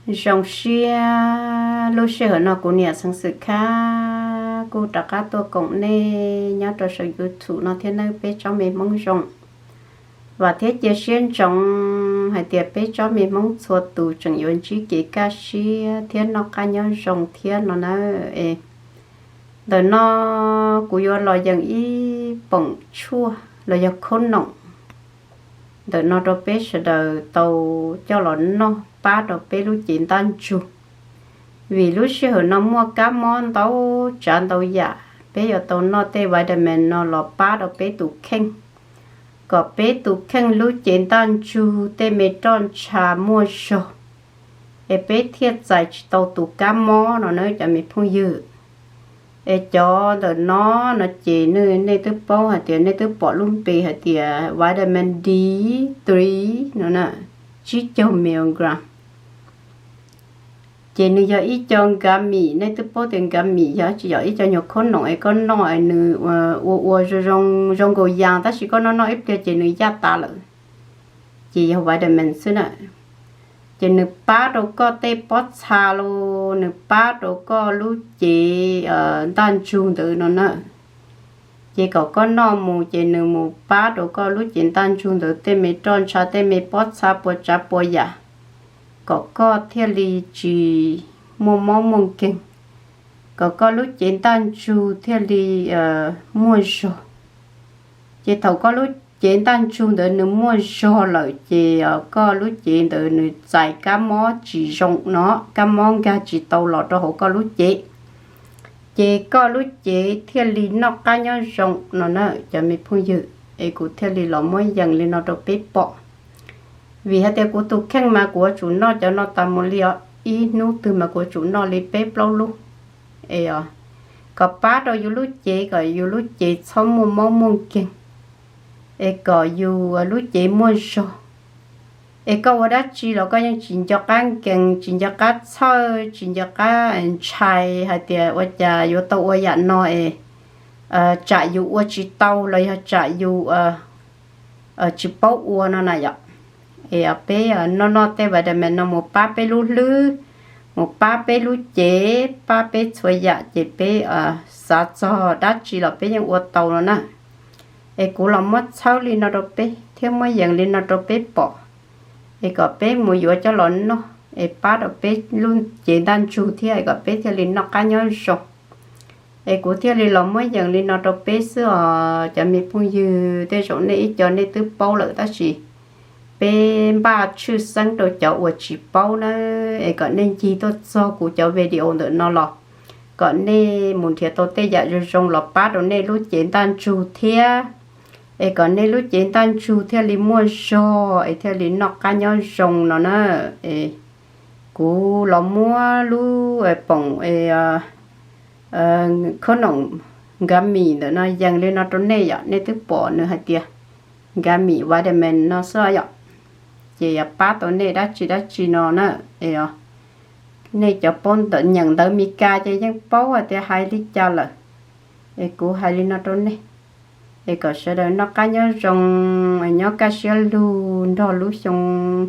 Zoo siab lub sij hawm no kuv niam Xeev Xwm Khab kuj rov qab tuaj koom nej nyob rau saum YouTube no thiab nawb peb tsob me Hmoob zoo. Vam thiab cia siab ntsoov hais tias peb tsob me Hmoob txhua tus tseem yuav ntsib kev kaj siab thiab noj qab nyob zoo thiab no nawb. Ntawm no kuv yuav los yees ib poom tshuaj los yog khaub noom ntawm no rau peb sawv daws tau coj los noj pab rau peb lub cev ntaj ntsug. Vim lub sij hawm no muaj kab mob ntau tsav ntau yam, peb yuav tau noj tej vitamin no los pab rau peb tus kheej, kom peb tus kheej lub cev ntaj ntsug tej me roj ntsha muaj zog, es peb thiaj txais tsis tau tus kab mob no na cov me phooj ywg. Es cov ntawm no, no ces nej twb paub hais tias nej twb pom lub npe hais tias vitamin D three no na, tsib caug milligram. Ces nws yog ib co nkav mim, nej twb paub tias nkav mim yog tsis yog ib co nyuag khaub noom es koj noj es nws ua ua zoo nkaus yas, tab sis koj noj noj ib pliag ces nws yaj tas lawm. Ces yog vitamin xwb na. Ces nws pab rau koj tej pob txha los nws pab rau koj lub cev ntaj ntsug ntawd no na. Ces kom koj noj mus ces nws mus pab rau koj lub cev ntaj ntsug ntawd tej me roj ntsha tej me pob txha puas tsav puas yam, kom koj thiaj li tsis muaj mob muaj nkeeg, kom koj lub cev ntaj ntsug thiaj li muaj zog. Ces thaum koj lub cev ntaj ntsug ntawd nws muaj zog lawm ces koj lub cev ntawd nws txais kab mob tsis zoo no, kab mob nkag tsis tau los rau hauv koj lub cev. Ces koj lub cev thiaj li noj qab nyob zoo no na cov me phooj ywg. Es kuv thiaj li los muab yees li no rau peb pom. Vim hais tias kuv tus kheej mas kuv yuav tsum noj cov no tas mus li os, ib hnub twg mas kuv yuav tsum noj li peb plaub lub. Es kom pab rau yus lub cev kom yus lub cev txhob muaj mob muaj nkeeg, es kom yus lub cev muaj zog. Es koj ua dab tsi los koj yeej tsis nco qab nkees, tsis nco qab txhawj, tsis nco qab ntshai hais tias ua cas yuav tau ua yam no es tsam yus ua tsis tau los yog tsam yus tsis paub ua no na yom. Es peb noj noj tej vitamin no mus pab peb lub hlwb, mus pab peb lub cev, pab peb txhua yam ces peb xav txog dab tsi los peb yeej ua tau no na. Es kuv los muab txhawb li no rau peb thiab muab yees li no rau peb pom, es kom peb mus yuav coj los noj es pab rau peb lub cev ntaj ntsug thiab es kom peb thiaj li noj qab nyob zoo. Es kuv thiaj li los muab yees li no rau peb xwb os cov me phooj ywg. Tej zaum nej ib co nej twb paub lawm tab sis peb npaj tshwj xeeb rau cov uas tsis paub na, es kom nej ncig tuaj txog kuv cov video ntawm no los kom nej mus nrhiav tau tej yam zoo zoo los pab rau nej lub cev ntaj ntsug thiab, es kom nej lub cev ntaj ntsug thiaj li muaj zog es thiaj li noj qab nyob zoo no na. Kuv los muab lub poom khaub noom nkav mim ntawm no yees li no rau nej yom. Nej twb pom nws hais tias nkav mim vitamin no xwb yom, ces yog pab tau nej dab tsi dab tsi no na. Nej cov paub ntawv nyeem ntawv Mis Kas ces yeej paub hais tias hais li cas lawm, es kuv hais li no rau nej. Es kom sawv daws noj qab nyob zoo, nyob kaj siab lug nrog lub xyoo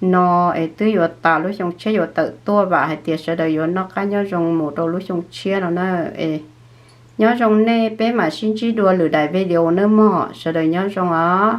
no es twb yuav tas lub xyoo tshiab yuav tawm tuaj, vam hais tias sawv daws yuav noj qab nyob zoo mus rau lub xyoo tshiab no na. Es nyob zoo nej, peb mam sib ntsib dua lwm daim video nawb mog, sawv daws nyob zoo os.